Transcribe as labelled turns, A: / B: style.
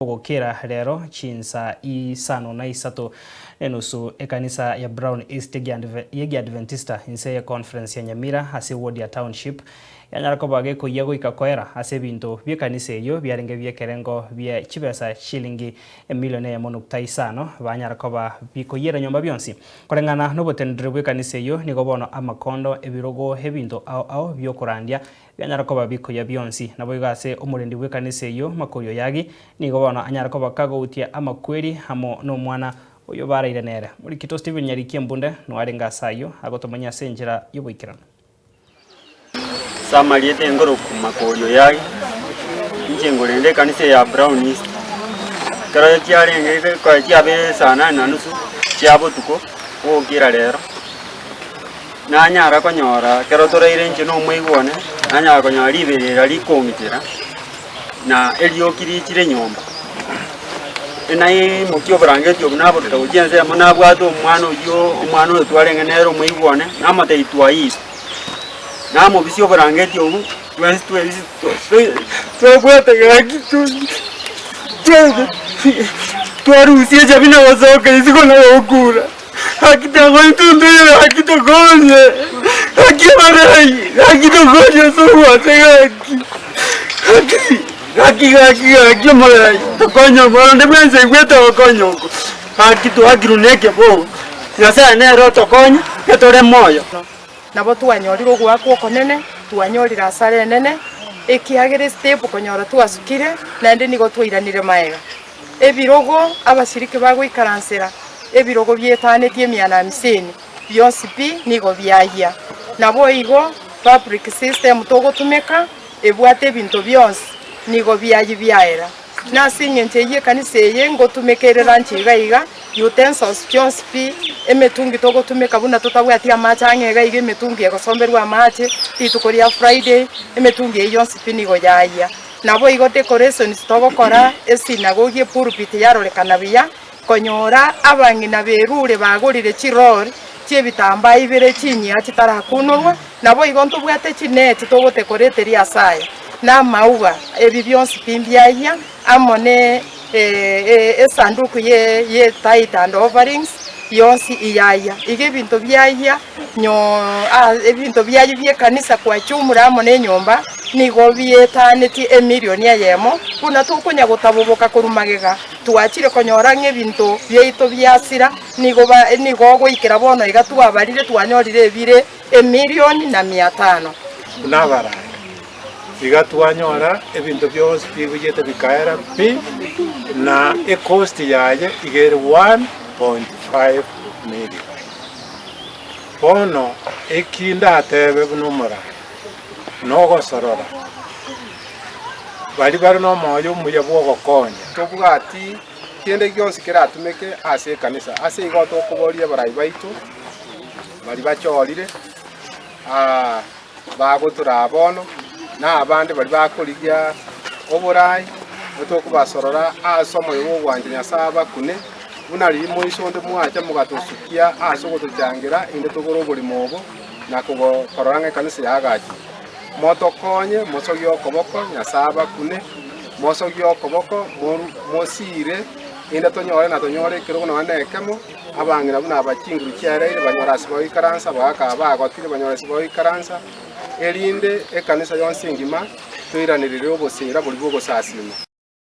A: Gokera rero chinsa isano na isato nenusu ekanisa ya Brown East y'Egiadventista inse ye Conference ya Nyamira ase ward ya Township yanyara koba gekoyia goika koera ase ebinto bi'ekanisa eyio biarenge bi'ekerengo bie chibesa chilingi emilion eyemo nukta isano banyara koba bikoyiera nyomba bionsi. Koreng'ana noboteneneri bw'ekanisa eyio nigo bono amakondo, ebirogo, ebinto ao ao biokorandia Bianyara koba bikoyia bionsi. Naboigo ase omorendi bw'ekanisa eyio, Makorio Yagi, nigo bono anyare koba kagoutia amakweri amo nomwana oyio baraire nere. Morikito Stephen Nyariki Embunde noarenge ase ayio, agotomanyia ase enchera y'oboikeranu.
B: Ase amarieta engoroku Makorio Yagi, inche ngorende ekanisa eye ya Brown East. Ekero chiarenge chiabeire saa nane na nusu chia botuko, gokira rero. Nanyara konyora ekero toraire inche na omoigwa one, nanyara konyora riberera rikong'ichera, na erioki riichire nyomba. Naimokia oborangeti obwo naboruta gochia ensemo nabwate omwana oyio, omwana oyo twarenge nere omoigwa one, namotebia twaire. Namobisia oborangeti obwo, twensi twebisi twabwate gaki twarusia echabi na gosoka isiko na gokura. Gaki togoituntuire, gaki tokonye, gaki abarai, gaki tokonye ase obwanche gaki, gaki, gaki gaki gaki omorai, tokonye omwana onde bwensi aigwete ogokonya oko, gaki twakirwe na ekeboo, Nyasaye nere otokonye, getore moyo.
C: Nabo twanyorire ogoakwa okonene, twanyorire asara enene, ekiagera estep konyora twasukire, naende nigo twairanire magega. Ebirogo abashiriki bagoikaransera, ebirogo bietanetie emia na hamsini, bionsi pi nigo biayia. Naboigo public system togotumeka ebwate ebinto bionsi nigo biayia biaera. Nase engencho eyio ekanisa eye ngotumeka ere lunch iga iga, utensils chionsi pi, emetungi togotumeka buna totabwati amache ang'e iga iga emetungi egosomberwa amache rituko ria Friday, emetungi eyio yonsi pi nigo yayia. Naboigo decorations togokora esinagogi epulpit yarorekana buya, konyora abang'ina berure bagorire chiroll chi'ebitambaa ibere chinyia chitarakunorwa, naboigo ntobwate chineti togotekoreteria ase aya, na amauga, ebi bionsi pi mbiayia, amo ne esanduku ye tithe and offerings yonsi iyayia. Iga ebinto biayia ebinto biayio bi'ekanisa kwa jumla amo nenyomba nigo bietanetie emilioni eyemo, buna tokonya gotaboboka korwa magega, twachire konyora ng'a ebinto biaito biasira, nigo nigo goikera bono iga twabarire twanyorire ebire emilioni na mia tano.
D: Buna abarangi, iga twanyora ebinto bionsi bigoyete bikaera pi, na ecost yaye iga ere 1.5 million. Bono eki ndatebe buna omoraia, nogosorora baria bare nomoyo omuya bw'ogokonya.
E: Tobwati kende gionsi keratumeke ase ekanisa. Ase igo tokoboria abarai baito baria bachorire, bagotoraa bono, na abande baria bakorigia oborai, tokobasorora ase omoyo bw'ogwancha Nyasae abakune, buna riria moiso onde mwacha mogatosukia ase ogotochangera inde togore oborimo obo na korora ng'a ekanisa yaagachire. Motokonye, mosogie okoboko, Nyasae abakune, mosogie okoboko, mosiire, inde tonyore na tonyore ekerogo nonya nekemo, Abang'ina buna aba chinguru chiaereire banyore ase bagoikaransa, abagaaka aba bagotire banyore ase bagoikaransa, erinde ekanisa yonsi engima toiranerere oboseera boria bw'ogosasiima.